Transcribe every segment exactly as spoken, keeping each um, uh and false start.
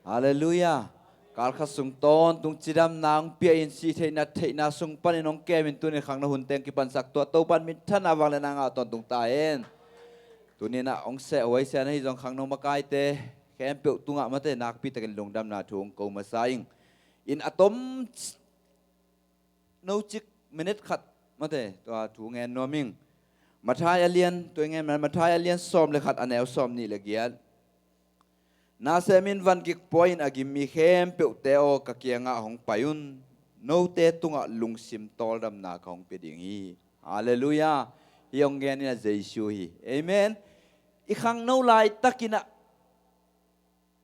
Halleluiah. Kalkhat sung tawntung cidamna hong pia in, sih theihna, theihna sung panin hong kemin tunin khangno hun teng kipansak tuah Topan minthanna vangliatna ngah tawntung ta hen. Tuninah hong seh huaisian ahi zong khangno makaite khempeuh tungah mate nakpitakin lungdamna thu hong ko masa ing. In a tom no cik minit khat mate tua thu ngen nuam ing. Mathai a lian, tua ngen Mathai a lian sawm le khat, a neu sawm nih le giat. Nasem in vangik pua in a gim mi khempeuhte aw, ka kiangah hong pai un. Note tungah lungsim tawldamna ka hong pia ding hi. Halleluiah. Hih hong ngen in a Jesu hi. Amen. I khangno laitakinah,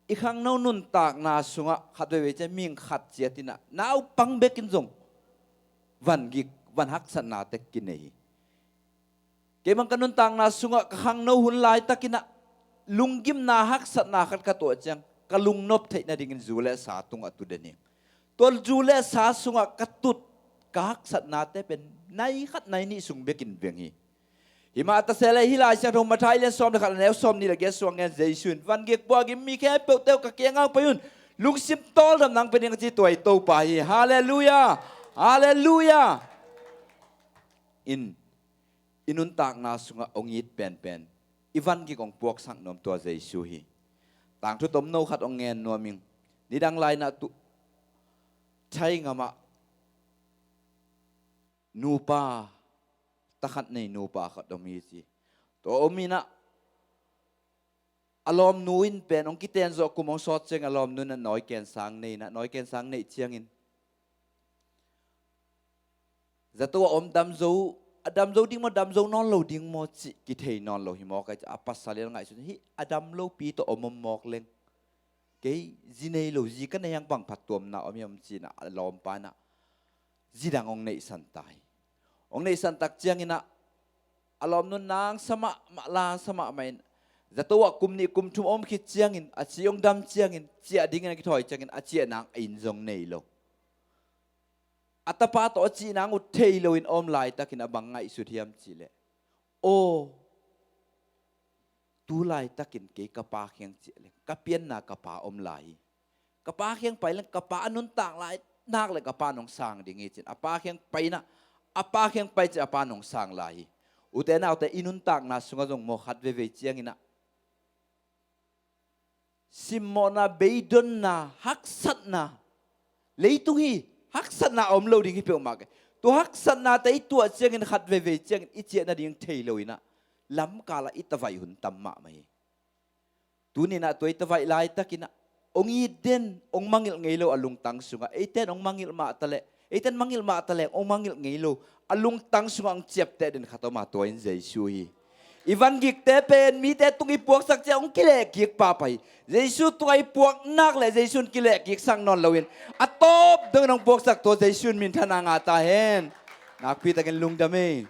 i khangno nuntakna sungah khat veivei ciang mihing khat ciatinah naupang bekin zong vangik, van haksatnate kinei hi. Kei bang ka nuntakna sungah ka khangno hun laitakinah lunggimna haksatna khat ka tuah ciang ka lungnop theih nadingin zu le sa tungah tu den hi. Tua zu le sa sungah ka tut ka haksatnate pen nai khat nai nih sung bekin veng hi. Himah ta sele hih Lai Siangtho Mathai lian sawm le khat, a neu sawm nih le giat sung ngen Jesu in vangik pua a gim mi khempeuhte aw, ka kiangah hong pai un. Lungsim tawldamna hong pia ding ka ci tua i Topa hi. Halleluiah. Halleluiah. In i nuntakna sungah hong it penpen, i vangik hong puaksak nuam tua Jesu hi. Tangthu tomno khat hong ngen nuam ing. Nidang lainah tu Thai ngamah nupa, takhat nei nupa khat om hi ci. Tua om inah a lawmnu in pen hong kiten zawh kum hong sawt ciangin a lawmnu in a nawi kensang nei inah, nawi kensang neih ciangin zato a om damzo, a damzo ding maw, damzo nawn lo ding maw cih kithei nawn lo hi mawk ai. A pasal in a ngaihsun hi, a dam lopi tawh om om mawk leng kei zi nei lo, zi ka nei hang bang phattuamna om hiam ci inah a lawmpa inah zi dang hong neihsan ta hi. Hong neihsan tak cianginah a lawmnu in nang sa mahmah, lang sa mahmah in zato ah kum nih kum thum a om khit ciangin a ci hong dam ciangin ciah dingin a kithawi ciangin a ciah nang a inn zong nei lo. A tapa tawh a cih nang uh thei loin a om laitakin a bang ngaihsut hiam cihleh, aw, tu laitakin kei ka pa kiang ciah leng ka pianna ka pa om lai hi. Ka pa kiang pai leng ka pa a nuntak lai nak le ka pa nong sang ding hi ci-in a pa kiang pai inah, a pa kiang pai ciah a pa nong sang lai hi. Ute naute, i nuntakna sungah zong maw khat veivei cianginah simmawhna, beidonna, haksatna, leitung hi, haksatna a om lo ding hi peuhmah kei. Tua haksatnate i tuah ciangin khat veivei ciangin i ciah nading thei lo inah lamkalah i tavaih hun tam mahmah hi. Tuninah tua i tavaih laitakinah hong it den, hong mangilh ngei lo a lungtang sungah, eiten hong mangilh mah taleh, eiten mangilh mah taleh hong mangilh ngei lo a lungtang sungah hong ciapteh den khat om a, tua in Jesu hi. I vangikte pen mite tung i puaksak ciah hong kilehkik pahpah hi. Jesu tungah i puak nak le Jesu in kilehkiksak nawn loin a tawp dongin hong puaksak tua Jesu in minthanna ngah ta hen. Nakpitakin lungdam hi.